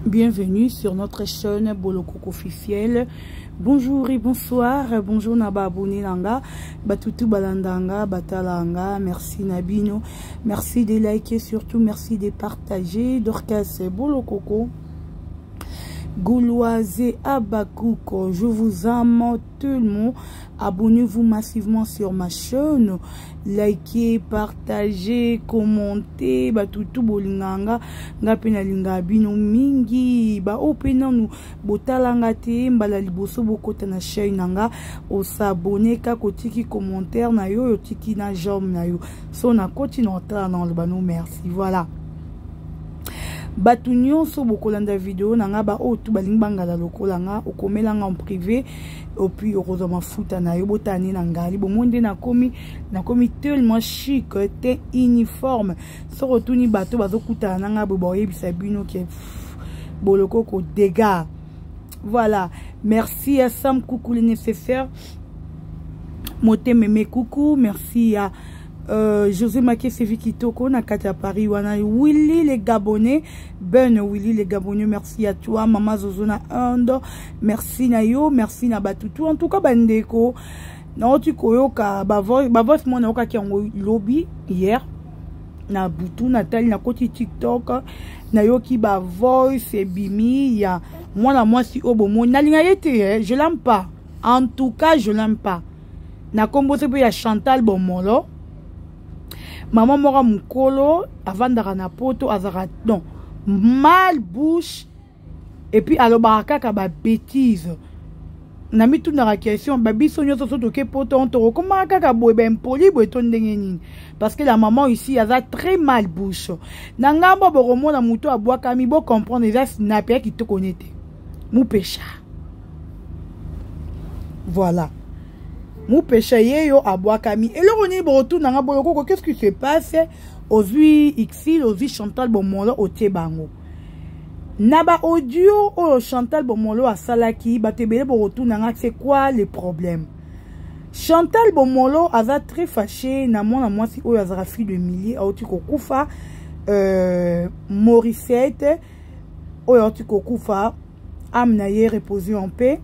Bienvenue sur notre chaîne Bolokoko officiel. Bonjour et bonsoir. Bonjour na ba abonné nanga, batutu balandanga, batalanga. Merci Nabino. Merci de liker surtout merci de partager. Dorcas Bolokoko. Gauloise Abakouk, je vous aime tout le monde. Abonnez-vous massivement sur ma chaîne. Likez, partagez, commentez. Batutu bolinganga. Nga pe nalinga bino mingi. Ba o pe nanu botalanga te mbala liboso bokota na chaîne nanga. O s'abonner ka kotiki commentaire na yo, otiki na j'aime na yo. So na koti na otala na loba no merci. Voilà. Bato nyonso bokolanda video na nga ba oyo tu balingi bangala lokola nga okomela nga en privé opuis okozwa mafuta na yo botala nde na ngali bomoi nde nakomi nakomi tellement chic te uniforme soki otuni bato bazokutana na nga boye bakoyebisa bino ke bolokoko dégâts. Voilà, merci à Sam Coucou le nécessaire motema coucou, merci à José Makesevi Kitoko na kati ya Paris wana, Willy les Gabonais, Ben Willy les Gabonais, merci à toi Mama Zozo na Inde, merci na yo, merci na batutu. En tout cas bandeko naoti koyoka ba voice, ba voice mona yokaki yango lobi hier na butu natali nakoti TikTok nayoki ba voice ebimi ya mwana mwasi oyo bomoni nalinga ye te eh, je l'aime pas, en tout cas je l'aime pas na kombo se mpe ya Chantal Bomolo, mama moko mokolo avandaka na poto, azalaka non mal bouche et puis alobaka kaka ba bêtise. Na mitunaka question, babiso nyonso so toke poto tokokomaka kaka boye baimpoli boye to ndenge nini? Parce que la maman ici aza très mal bouche. Na ngambo bokomona moto abwakami, bocomprendre eza snap ya kitoko nete mupesha. Voilà, mupesha ye yo abwakami eloko nini? Bokotunanga bolokoko, qu'est-ce qui se passe? Ozwi Ursule, ozwi Chantal Bomolo, otie bango na ba audio oyo Chantal Bomolo asalaki. Bato ebele bokotunanga, c'est quoi le problème? Chantal Bomolo aza très fâché na mwana mwasi oyo azalaka fille de milieu auti kokufa, Morissette oyo auti kokufa, âme na ye repose en paix.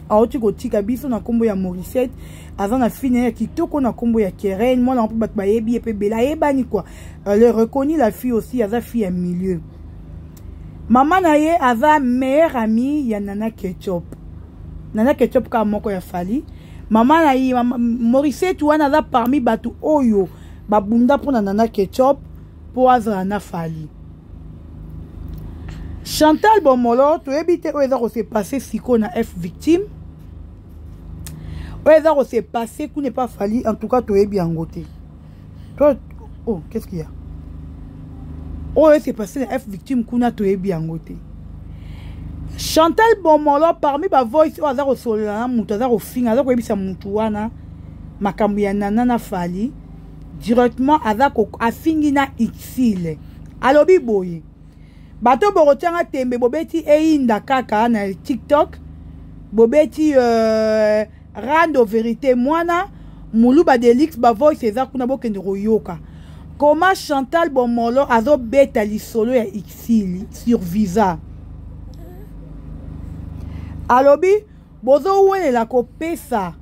Auti kotika biso na nkombo ya Morissette, aza na fille na ye ya kitoko na nkombo ya Keren. Mwana mpe bato bayebi ye mpe bela ayebani quoi, elle reconnu la fille aussi, aza fille ya milieu. Mama na ye aza meilleure amie ya Nana Ketchup, Nana Ketchup kaka moko ya Fali. Mama na ye Morissette wana aza parmi bato oyo babunda mpona Nana Ketchup mpo azala na Fali. Chantal Bomolo, toyebi te oyo eza kose passe sikoyo na F Victime, oyo eza kose passe kuna epa Fali. En tout cas toyebi yango te. Oh, qu'est-ce qu'il y a oyo ese passe na F Victime kuna? Toyebi yango te. Chantal Bomolo, parmi bavoice oyo aza kosolola na moto, aza kofinga, aza koyebisa motu wana makambo ya Nana na Fali directement, aza afingi na Ursule. Alobi boye: bato bokotianga tembe, bobeti eyinda kaka na TikTok, bobeti rando vérité mwana moluba delix, bavoice eza kuna, bokende koyoka koma Chantal Bomolo azobeta lisolo ya Ursule sur visa. Alobi bozowelela kopesa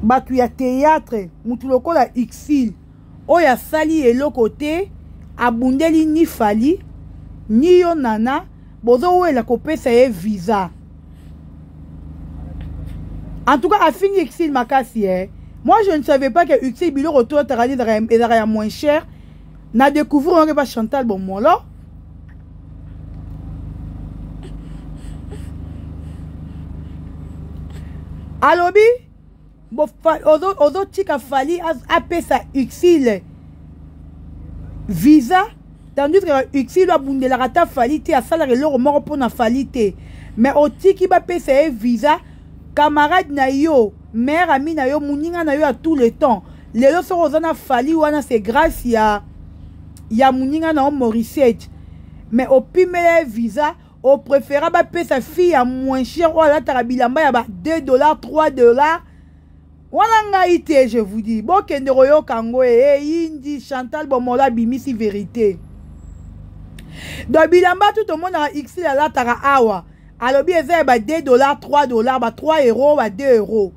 bato ya théâtre mutu lokola Ursule oyo asali eloko te, abundeli ni Fali ni yo Nana, bozowela kopesa ye visa. En tout cas afingi Ursule makasi eh. Moi je ne savais pas que Ursule biloko toyotaka ezalaka ya moins cher. Na découvrir yango epa Chantal Bomolo. Alobi ozotika Fali apesa Ursule visa, tandis que Ursule abundelaka ata Fali te, asalaka eloko moko mpona Fali te, mais otiki bapesa ye visa, camarade na yo, meilleur ami na yo, moninga na yo ya tout le temps. Lelo soki oza na Fali wana, c'est grâce ya moninga na yo Morissette, mais opimela ye visa, opréféra bapesa fille ya moins cher oyo alataka bilamba ya ba 2 $, 3 $. Wana ngai te, je vous dis, bokende koyoka yango. Eyindi Chantal Bomolo abimisi vérité. Donc bilamba tout tomonaka Ursule alataka awa, alobi eza ya ba 2 dollars, 3 dollars, ba 3 euros, ba 2 euros.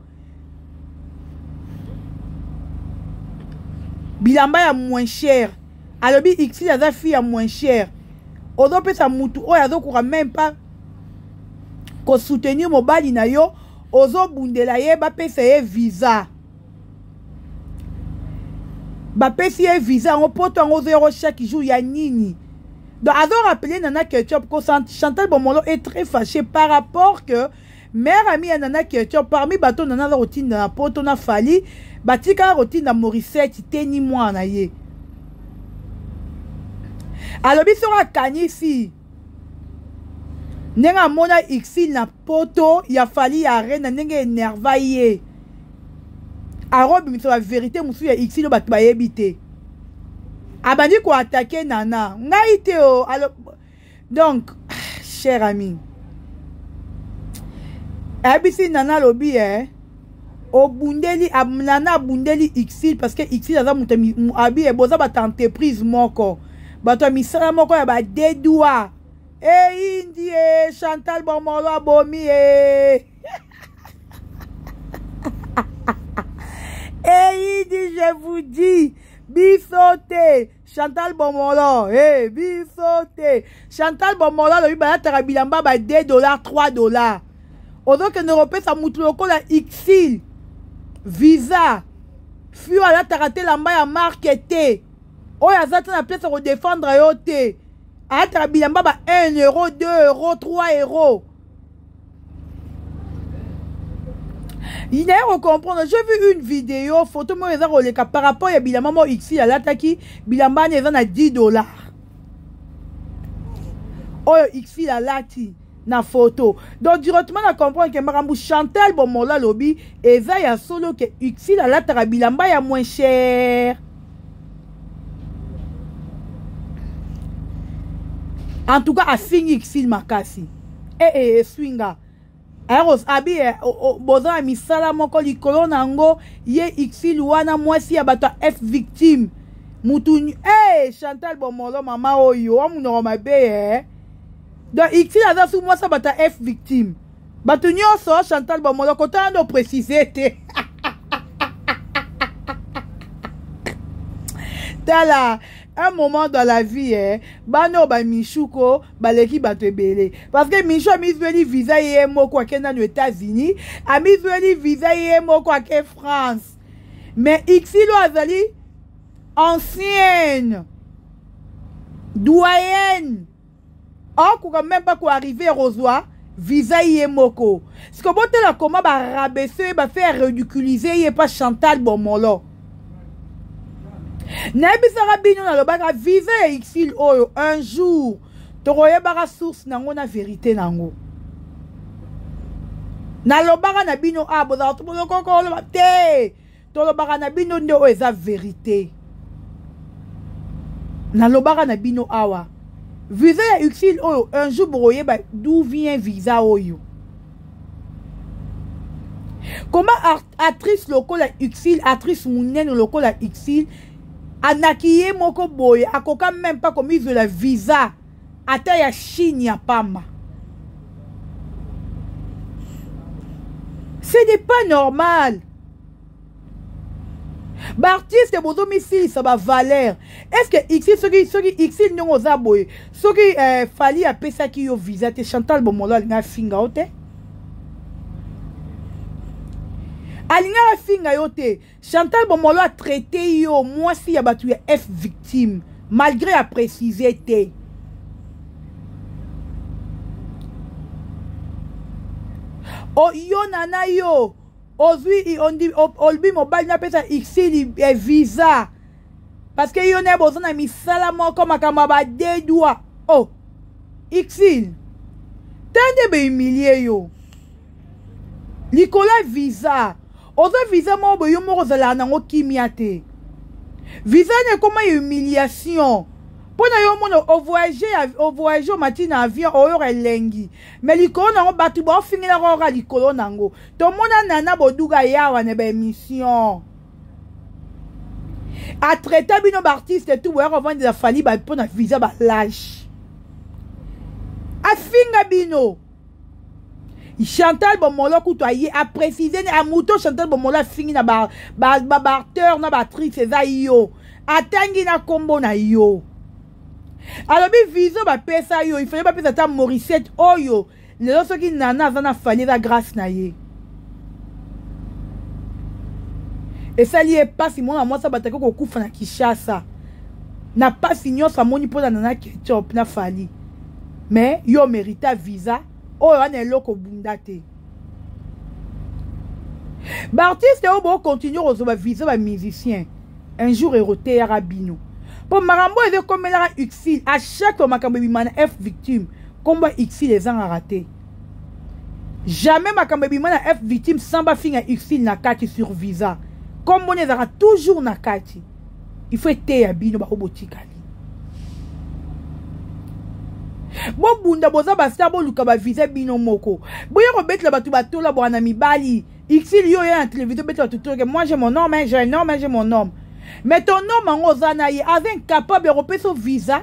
Bilamba ya moins cher. Alobi Ursule aza fille ya moins cher. Ozopesa mutu oyo azokoka même pas kosoutenir mobali na yo, ozobundela ye bapesa ye visa. Bapesi ye visa yango poto yango ozoyako chaque jour ya nini? Donc azo rappeler Nana Ketchup que Chantal Bomolo est très fâchée par rapport que mère amie ya Nana Ketchup parmi bato Nana aza kotinda na poto na Fally, batikala kotinda Morissette te ni mwana ye. Alobi soki akanisi ndenge amona Ursule na poto ya Fally ya arena ndenge enerva ye, arobimisa ba vérité mosusu ya Ursule bato bayebi te. Abandi koatake Nana ngai te o. Alo, donc cher ami, ayebisi Nana alobi obundeli Nana abundeli Ursule parce que Ursule aza moto abi boza bato entreprise moko, bato ya misala moko ya ba dedwa. Indi e Chantal Bomolo abomi e. Indi, je vous dis, biso te Chantal Bomolo, biso te Chantal Bomolo alobi balataka bilamba ba 2 dollars, 3 dollars. Ozokende kopesa mutu lokola Ursule visa, fio alataka te lamba ya marque te, oyo aza te na place ya kodefendre yo te, alataka bilamba ba 1 euro, 2 euro, 3 euro. Il n'a pas comprendre. J'ai vu une vidéo, photo moi eza koleka par rapport ya bilamba mo Ursule alataki bilamba wana eza na 10 dollars. Oyo Ursule alati na photo. Donc directement na comprendre que makambo Chantal Bomolo alobi eza ya solo que Ursule alataka bilamba ya moins cher. En tout cas afingi Ursule makasi. Swinga. Eros abi boza na misala moko likolo na yango ye Ursule wana mwasi ya bato ya F victime. Mutu Chantal Bomolo mama oyo wa munoko mabe Donc Ursule aza su mwasi ya bato ya F victime. Bato nyonso Chantal Bomolo kotala ndo préciser te. Tala un moment dans la vie bano ba Michouko baleki bato ebele parce que Michou amizweli visa ye moko akenda na États-Unis, amizweli visa ye moko ake France, mais Ursule azali ancienne doyenne akoka même pas ko arriver rozwa visa ye moko. Siko botela koma ba rabaisser ba faire ridiculiser ye pas Chantal Bomolo. Nayebisaka bino nalobaka visa ya Ursule oyo un jour tokoyebaka source nango na vérité nango. Nalobaka na bino a bozala tobozokoko oloba te, tolobaka na bino nde oyo eza vérité. Nalobaka na bino awa visa ya Ursule oyo un jour bokoyeba d'où vient visa oyo. Comment actrice lokola Ursule, actrice munene lokola Ursule anaki ye moko boye akoka même pas komizwela visa ata ya Chine ya pamba. Ce n'est pas normal. Ba artiste bozo misilisa ba valeur. Est-ce que Ursule soki soki Ursule ndongo za boye soki Fally apesaki yo visa te Chantal Bomolo alinga finga yo te? Alinga finga yo te. Chantal Bomolo a traité yo mwasi ya batu ya F victime malgré a préciser te. O yo nana yo ozwi ondi olbi mobali na pesa Ursule visa parce que yo na bozo na misala moko makambo ba deux doigts. Oh Ursule tande be humilier yo likola visa ozo visa moko boye yo moko ozalaka nango kimia te. Visa ne koma humiliation pona yo mona o voyager, o voyager omati na avion oyo elengi mais likolo nango bato ba ofingela kaka likolo nango. Tomona nana boduga yawa na ba émission a traité bino ba artiste tout boya revendre la Fally ba pona visa ba lâche. Afinga bino. Chantal Bomolo kutu aye a préciser a moto Chantal Bomolo afingi na ba ba ba, ba acteur na ba actrice eza yo. Atangi na kombo na yo. Alobi viso bapesa yo, il fallait bapesa ata Morissette oyo lelo soki Nana aza na Fally eza grâce na ye. Esali ye pasi mwana mwasi abataki kokufa na Kinshasa. Na pasi nyonso amoni mpo na Nana Ketchup na Fally. Mais yo merita visa oyo wana eloko obunda te. Ba artiste oyo bo continuer kozwa ba visa ba musicien un jour eroteyaka bino. Mpo makambo oyo ezokomelaka Uxil à chaque fois makambo ebima na F victime kombo ya Uxil ezangaka te. Jamais makambo ebima na F victime sans bafinga Uxil na kati sur visa. Kombo na ezalaka toujours na kati. Il faut eteya bino bako botikali. Bobunda boza ba star boluka ba visa bino moko. Boya kobetela bato batola bwana mibali. Uxil yo ya na télévision betela bato toke moi j'ai mon homme, j'ai un homme, j'ai mon homme. Mais ton homme yango oza na ye aza incapable ya kopesa visa.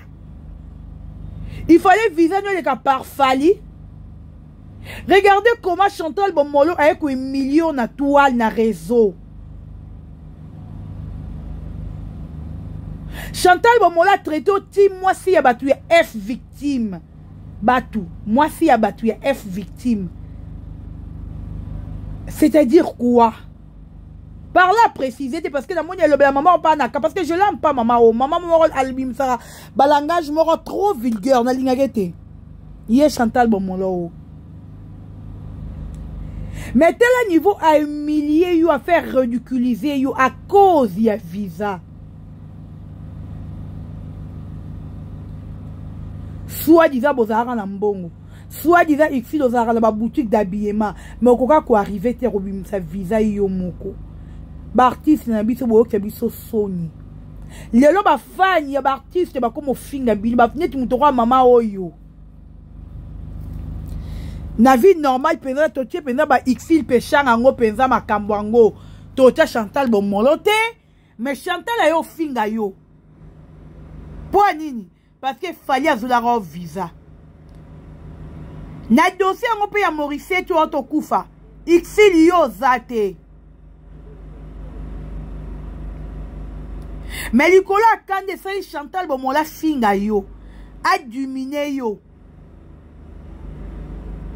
Il fallait visa nyo eleka par Fally. Regardez comment Chantal Bomolo a eu million na toile na réseau. Chantal Bomolo a traité au mwasi ya batu ya F victime. Batu, mwasi ya batu ya F victime. C'est-à-dire quoi? Par là préciser parce que la moni la maman pas naka parce que je l'aime pas maman oh maman moko albim ça ba langage moko trop vulgaire na lingaka te. Ye Chantal Bomolo. Mais tel niveau à humilier yo, à faire ridiculiser yo à cause ya visa. Soit disant bozalaka na mbongo, soit disant Uxil ozalaka na ba boutique d'habillement, mais okoka ko arriver te kobimisa visa yo moko. Ba artiste na biso boyoka biso soni. Lelo ba fan ya ba artiste bakoma ofinga bino, ba neti moto kwa mama oyo. Na vie normale penza totie penza ba Uxil peshanga yango penza makambo yango. Totia Chantal Bomolo te, mais Chantal ayo finga yo. Po nini? Parce que Fally azolaka visa. Na dossier yango pe ya Morissette oyo tokufa. Uxil yo oza te. Mais likolo akande esali Chantal Bomola finga yo. Adumine yo.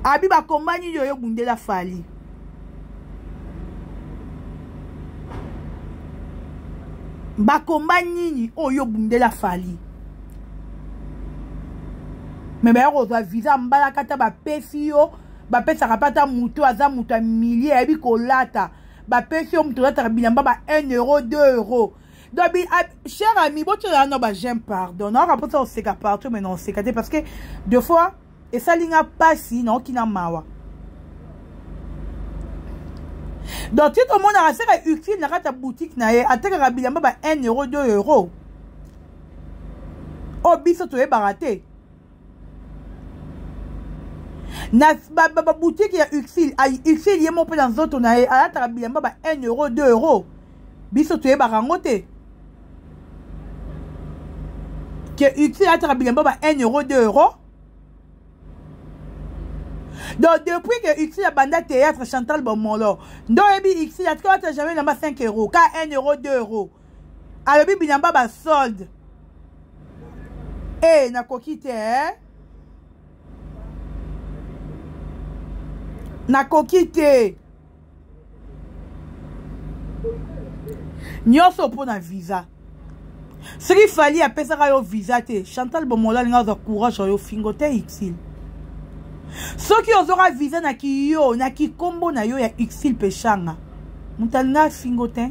Abi bakombani yo yo bundela Fally. Bakomba nini oyo bundela Fally. Mais ba kozwa visa mbala kata bapesi yo, bapesaka pata mutu aza mutu ya millier ayebi kolata. Bapesi yo mutu olataka bilamba ba 1 euro, 2 euro. Donc, cher ami, bon, tu as un j'aime pardon. Non, rapport ça, on sait qu'à partout, mais non, on sait qu'à parce que deux fois, et ça, l'inga pas si, non, qui n'a mawa. Donc, tu te mondes à la utile, na ta boutique, na ye, à te bilamba ba 1 euro, 2 euros. Oh, biso, tu es baraté. Na ba, ba, ba boutique ya Uxil, ay Uxil ye moko na nzoto na ye, alataka bilamba ba 1 euro, 2 euros. Biso toyebaka yango te. Ke Uxil alataka bilamba ba 1 euro, 2 euros. Donc depuis que Uxil abanda théâtre Chantal Bomolo, ndo yebi Uxil atika alata jamais bilamba 5 euros, ka 1 euro, 2 euros. Alobi bilamba ba solde. Eh, nakoki te, eh? Nakoki te. Nyonso mpo na visa. Soki Fally apesaka yo visa te, Chantal Bomolo alinga azwa courage yo fingo te Uxil. Soki ozwaka visa na kiyo, na kikombo na yo ya Uxil Peshanga, moto alinga fingo te.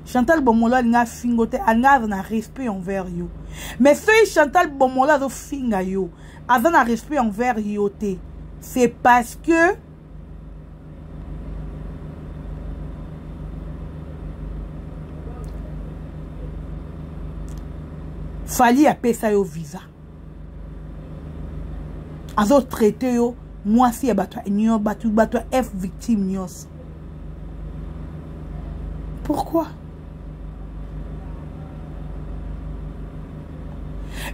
Chantal Bomolo alinga fingo te, alinga aza na respect envers yo. Mais soki Chantal Bomolo azo finga yo, aza na respect envers yo te, c'est parce que Fally apesa yo visa. Azo traiter yo mwasi ya bato ya bato, bato ya F victime nyonso. Pourquoi?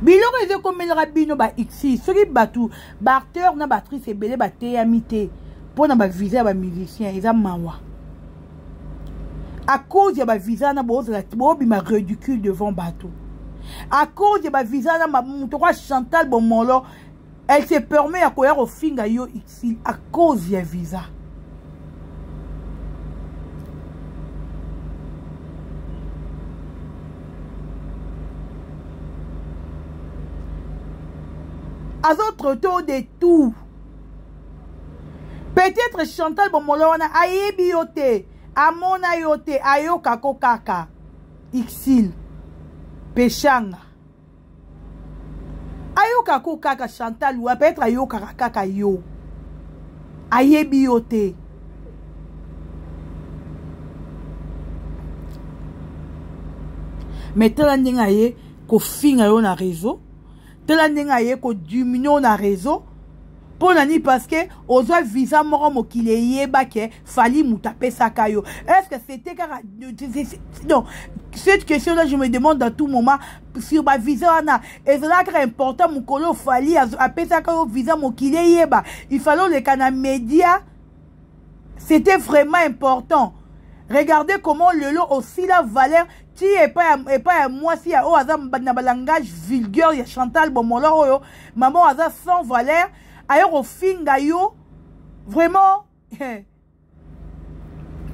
Biloko eza ekomelaka bino ba xi soki bato baacteur na baactrice ebele bateyami te mpo na bavisa ya bamusicien eza mawa à cause ya bavisa wana bozala bobima ridicule devant bato à cause ya bavisa wana moto kwa chantal bomolo elle se permet ya koya kofinga yo xi à cause ya visa. Azotraite de tout. Peut-être Chantal Bomolo wana ayebi yo te, amona yo te, ayokako kaka. Ixil Peshanga ayokaka ko kaka Chantal wa peut-être ayokaka kaka yo, ayebi yo te. Mais tala ndenge aye kofinga yo na réseau, tala ndenge aye kodimine yo na réseau. Mpo na nini? Parce que ozwa visa moko mokili eyeba ke Fally moto apesaka yo. Est ce que c'était kaka? Non, cette question là je me demande à tout moment sur bavisa wana ezalaka kaka important. Mokolo Fally apesaka yo visa, mokili eyeba, il fallait oleka na média, c'était vraiment important. Regardez comment lelo osila valeur ti epai ya mwasi ya oyo aza na balangage vulgaire ya Chantal Bomolo oyo mama oyo aza sans valeur aye kofinga yo vraiment.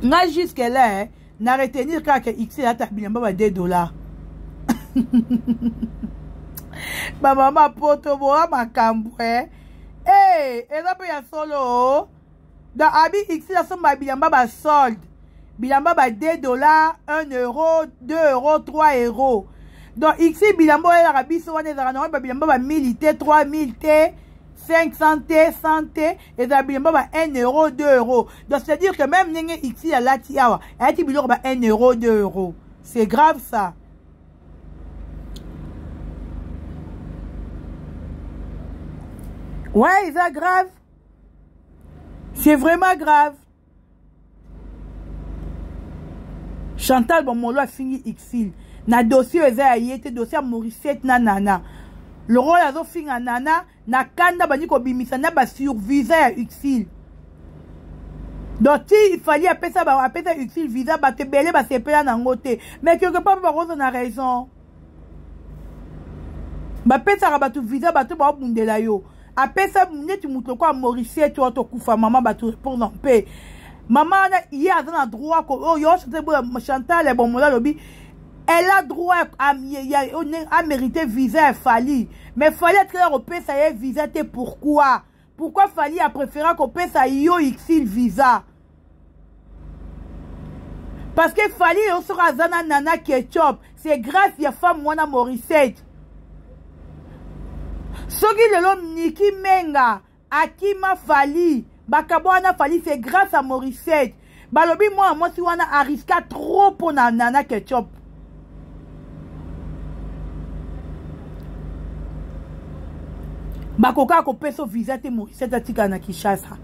Nga jusque là eh, na retenir kaka x ata bilamba ba 2 $. Bamama poto boa makambo eh. Hey, eza mpe ya solo donc abi x asomba bilamba ba solde, bilamba ba 2 $, 1 euro, 2 euro, 3 euro. Donc x bilamba oyo elaka biso wana ezalaka nango babilamba ba 1000 te, 3000 te, 500 te, 100 te, ezala bilamba ba 1 euro, 2 euro. Donc c'est à dire que même ndenge x alati awa, ayati biloko ba 1 euro, 2 euro. C'est grave ça. Ouais, eza grave, c'est vraiment grave. Chantal Bomolo afingi Exil na dossier oyo eza ya ye te, dossier ya Mauricette na Nana. Le rôle azofinga Nana na kanda bandi kobimisa na basurvisa ya Uxil. Donc ti Fally apesa apesa Uxil visa, bato ebele basepela nango te, mais quelque part mpe bakoza na raison. Bapesaka bato visa, bato baobundela yo. Apesa neti moto lokola Mauricette oyo tokufa mama, bato répondre mpe mama wana ye aza na droit oyo. Chantal Bomolo alobi elle a droit à mériter visa ya Fally, mais Fally atikala kopesa ye visa te. Pourquoi? Pourquoi Fally a préféré kopesa yo Exil visa? Parce que Fally yo soki aza na Nana Ketchup, c'est grâce ya femme wana Mauricette. Soki lelo Niki Menga akima Fally, bakabo wana Fally, c'est grâce à Mauricette. Balobi mwana mwasi wana ariska trop mpo na Nana Ketchup. Bakoka kopesa visa te, Mauricette atikala na Kinshasa,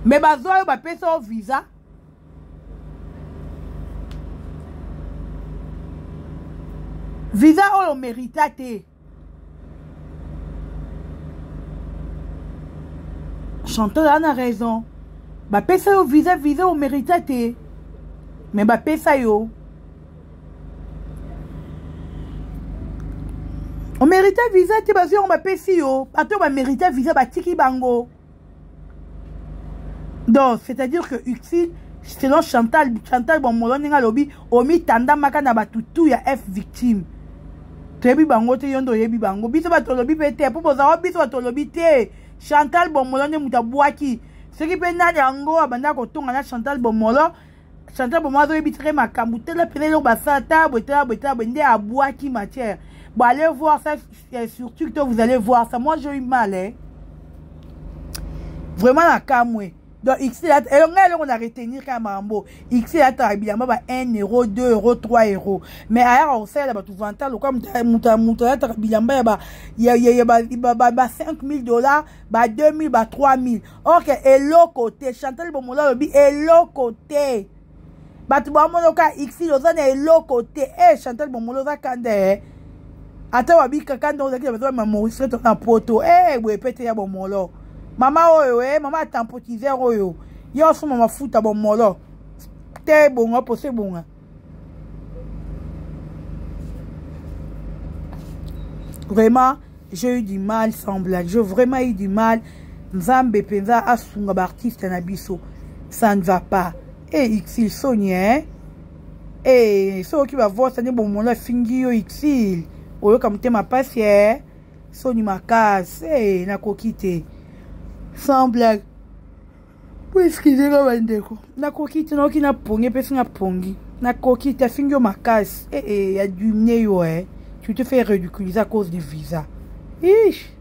me bazwa oyo bapesa yo visa. Visa oyo mérita te. Chantal aza na raison, bapesa yo visa, visa omérita te, me bapesa yo. Omérita visa te, bazwi yango bapesi yo. Bato oyo bamérita visa batiki bango. Donc c'est à dire que Uxil, selon Chantal, Chantal Bomolo ndenge alobi, omitandamaka na bato tu ya F victime. Toyebi bango te, yo nde oyebi bango. Biso bato olobi mpe te mpo bozala, biso bato olobi te. Chantal Bomolo nde moto abwaki. Soki mpe nani yango abanda kotonga na Chantal Bomolo, Chantal Bomolo azoyebi teke makambo tala pene eloko basala, tala boye, tala boye, tala boye, nde abwaki matière. Bon, allez voir ça sur TikTok, vous allez voir ça. Moi j'ai eu mal, hein. Vraiment na kamwe. Donc x elonga eloko na retenir kaka makambo x ataka bilamba ba 1 euro, 2 euro, 3 euro, mais ayaka kosalela bato vanta lokola moto ayataka bilamba ya ba 5000 $, ba 2000, ba 3000. Ok, eloko te. Chantal Bomolo alobi eloko te. Bato bamonoka xil oza na eloko te. E eh, Chantal Bomolo oza kanda e. Ata wabika kanda ozalaki na bato ba Maurice to na poto. E boye pete ya Bomolo. Mama oyo e, mama tampotiseur oyo. Ye osomba mafuta Bomolo. Te bonga pose bonga. Vraiment, j'ai eu du mal sans blague. J'ai vraiment eu du mal. Nzambe penza asunga ba artiste na biso. Ça ne va pas. E Xil soni hein. E soki ba voix ne bomona fingi yo Xil. Oyoka motema pasi eh. Soni makasi eh nakoki te. Sans blague. Po excuse nga bandeko. Nakoki te nakoki na pongi epesi nga pongi. Nakoki te afingi yo makasi. Eh eh ya dumne yo eh. Tu te fais ridiculiser à cause du visa. Ish.